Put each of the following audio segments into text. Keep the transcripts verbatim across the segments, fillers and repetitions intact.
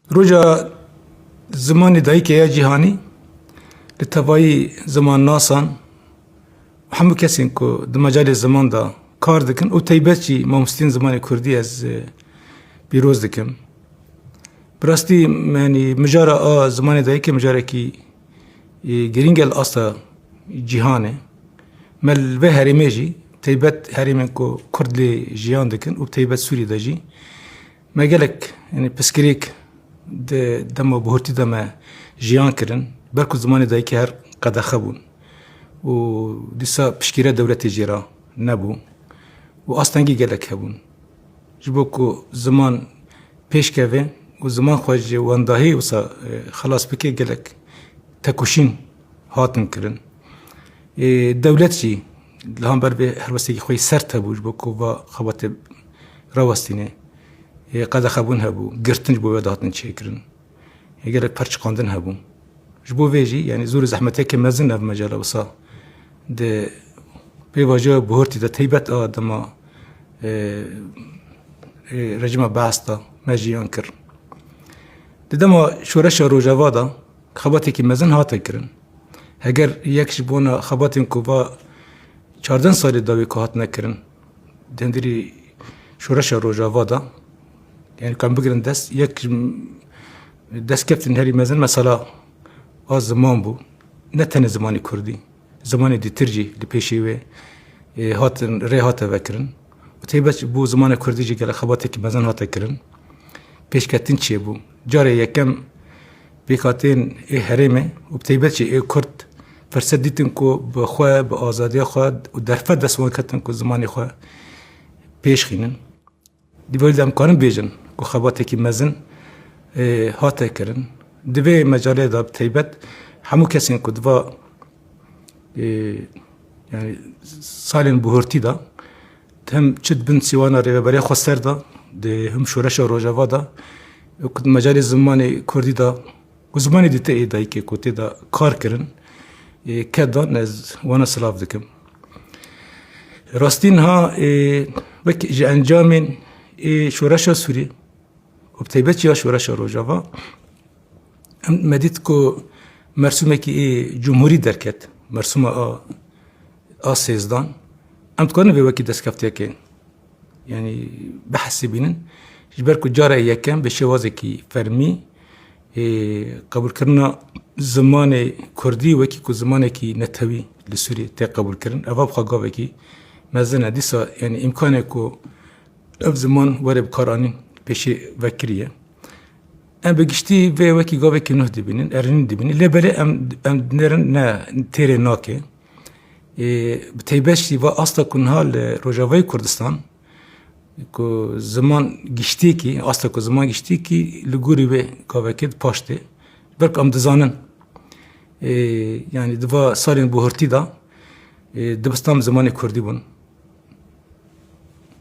Roja zimanê dayikê ya cîhanî li tevayî zimannasan û hemû kesên ku di mecalê ziman de kar dikin û teybet jî mamosteyên zimanê kurdî ez, e, pîroz dikim. Bi rastî, yanî mijara a zimanê dayikê mijarekî, e, girîng e li asta cîhanê. Me li vê herêmê jî, teybet herêmên ku kurd lê jiyan dikin û teybet Sûrî de jî, me gelek, yanî piskirêk di dema bihurtî de me jiyan kirin. Ber ku zimanê dayikê her qedexe bûn û dîsa piştgîre dewletê jê re nebû û astengî gelek hebûn. Ji bo ku ziman pêş keve û ziman xwe ji wendahiyê wisa, e, xelas bike, gelek tekoşîn hatin kirin. E, dewlet jî li hember vê helwestekî xwe yî sert hebû ji bo ku va xebatê rawestîne. E, qedexebûn hebû, girtin ji bo wê dihatin çêkirin. E, gelek perçiqandin hebû. Ji bo vê jî, yanî zor û zehmeteke mezin ev mecala wisa di pêvajoya bihurtî de teybet a dema, e, e, rejîma Beas de me jiyan kir. Di dema şoreşa Rojava de xebatekî mezin hate kirin. Heger yek ji bona xebatên ku va çardeh salê dawî ku hatine kirin, di hundirî şoreşa Rojava de, yanî ku em bigirin dest, yek ji m-, destkeftên herî mezin mesela a ziman bû. Ne tenê zimanê kurdî, zimanê dîtir jî li pêşê wê, e, hatin, rê hate vekirin. Û taybet ji bo zimanê kurdî jî gelek xebatekî mezin hate kirin. Pêşketin çêbû. Carê yekem pêkhateyên ê herêmê û bi taybet jî ê kurd ferset dîtin ku bi xwe, bi azadiya xwe û derfet dest wan ketin ku zimanê xwe pêş xînin. Di vê de em karin bêjin ku xebatekî mezin, e, hate kirin. Di vê mecalê de bi taybet hemû kesên ku di va, e, yanî salên bihurtî de hem çi di bin sîwana rêveberiya xweser de, di him şoreşa Rojava de, ku di mecalê zimanê kurdî de û zimanê dîtir ê dayikê ku tê de kar kirin, e, ked dan, ez wana silav dikim. Rastî niha, e, wek ji encamên, e, şoreşa Sûrî û bi taybet ya şoreşa Rojava, em, me dît ku mersûmekî ê cumhurî derket, mersûma a, a sêzdan. Em dikarin vê wekî destkeftiyekê, yanî, bihesibînin. Ji ber ku cara yekem bi şêwazekî fermî, ê, qebûlkirina zimanê kurdî wekî ku zimanekî netewî li Sûriyê tê qebûlkirin, eva bi xwe gavekî mezin e. Dîsa, yanî, îmkanê ku ev ziman were bikaranîn pêşê vekiriye. Em bi giştî vê wekî gavekî nuh dibînin, erênî dibînin. Lê belê em, em dinêrin ne têrê nake. Ê, bi taybet jî va asta ku niha li Rojavayê Kurdistan, ku ziman giştîkî, asta ku ziman giştîkî li gorî wê gavekê di paş tê. Ber ku em dizanin, ê, yanî di va salên bihurtî de, ê, dibistan bi zimanê kurdî bûn.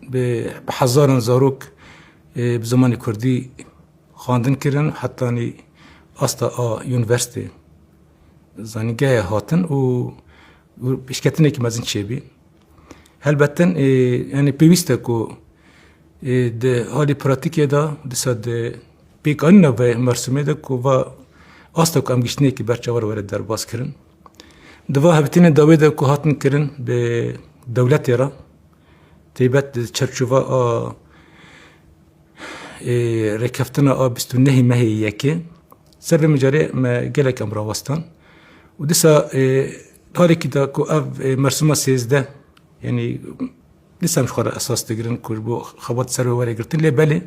Bi, bi hezaran zarok, ê, bi zimanê kurdî xwendin kirin, hetanî asta a unîversîtê, zanîngehe hatin û, û pêşketinekî mezin çêbî. Helbetin, ê, yanî pêwîst e ku, ê, di halê pratîkê de, dîsa di pêkanîna vê mersûmê de ku va asta ku em giştinekî ber çavar were derbas kirin. Di va hevdîtinên dawê de ku hatin kirin bi dewletê re, taybet di çerçova a, ê, rêkeftina a bîst û nehê mehê yekê, ser vê mijarê me gelek em rawestan. Û dîsa, ê, halekî de ku ev, ê, mersûma sêzdeh, yanî dîsa em ji xwe re esas digirin ku ji bo xebat ser wê were girtin, lê belê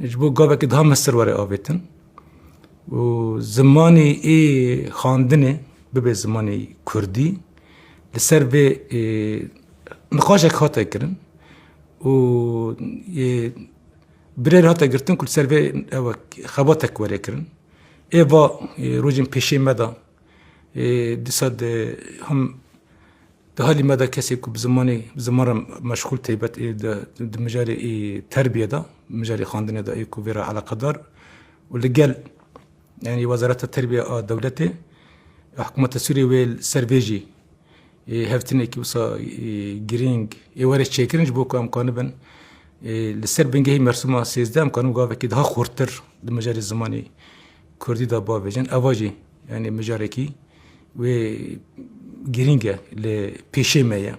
ji bo gavekî daha mestir were avêtin. Û zimanê ê xandinê bibe zimanê kurdî, li ser vê, ê, niqaşek hate kirin û, ê, birêr hate girtin ku li ser vê ew xebatek were kirin. Ê va, ê, rojên pêşê me de, ê, dîsa di him di halî me de kesê ku bi zimanê, bi ziman re meşxûl taybet ê di, di mijarê ê terbiyê de, mijarê xandinê de ê ku vê re eleqedar û li gel, yanî Wezareta Terbiye a dewletê, hikûmeta Sûriyê wê li ser vê jî, ê, hevdîtinekî wisa, ê, girîng ê were çêkirin ji bo ku em kanibin, Ê, li ser bingehî mersûma sêzdeh em karin gavekî daha xurtir di mijarê zimanê kurdî de bavêjin. Eva jî, yanî mijarekî wê girîng e, li pêşê me ye.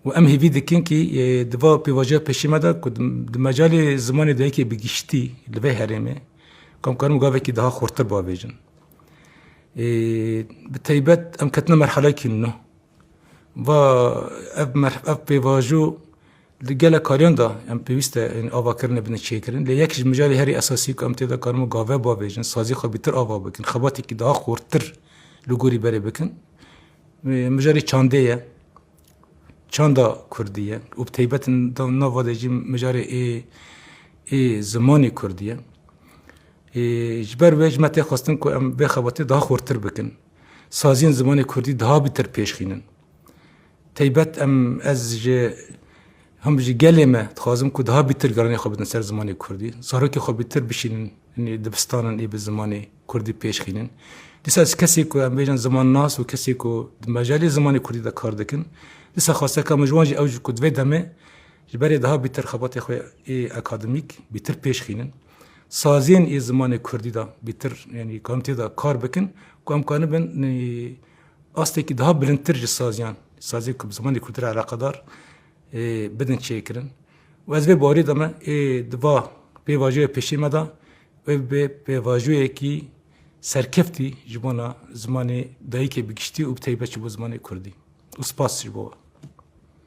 Û em hêvî dikin kî, ê, di va pêvajoya pêşê me de ku di, di mecalê zimanê dayikê bi giştî li vê herêmê, ku em karin gavekî daha xurtir bavêjin. Ê, bi taybet em ketine merhelekî nû. Va ev mer-, ev pêvajo li gelek kariyan de em pêwîst e, yanî avakirinê bidin çêkirin. Lê yek ji mijarê herî esasî ku em tê de karin gave bavêjin, sazî xwe bîtir ava bikin, xebatekî daha xurtir li gorî berê bikin. Ê, mijarê çandê ye. Çanda kurdî ye. Û bi taybet da nava de jî mijarê ê, ê zimanê kurdî ye. Ê, ji ber wê ji me tê xwestin ku em vê xebatê daha xurtir bikin. Saziyên zimanê kurdî daha bîtir pêş xînin. Taybet em, ez ji, him ji gelê me dixwazim ku daha bîtir giranî xwe bidin ser zimanê kurdî. Zarokê xwe bîtir bişînin, yanî dibistanin ê bi zimanê kurdî pêş xînin. Dîsa ez kesê ku em bêjin zimannas û kesê ku di mejalê zimanê kurdî de kar dikin, dîsa xwesteka min ji wan jî ew jî ku di vê demê ji berê daha bîtir xebatê xwe ê akademîk bîtir pêş xînin. Saziyên ê zimanê kurdî de bîtir, yanî karin tê de kar bikin ku em kanibin, e, astekî daha bilindtir ji saziyan, saziyê ku bi zimanê kurdî re eleqedar, e, bidin çêkirin. Û ez vê bawerî de me, ê, di va pêvajoya pêşê me de, wê bê pêvajoyekî serkeftî ji bona zimanê dayikê bi giştî û bi taybet ji bo zimanê kurdî. Û spas ji bo we.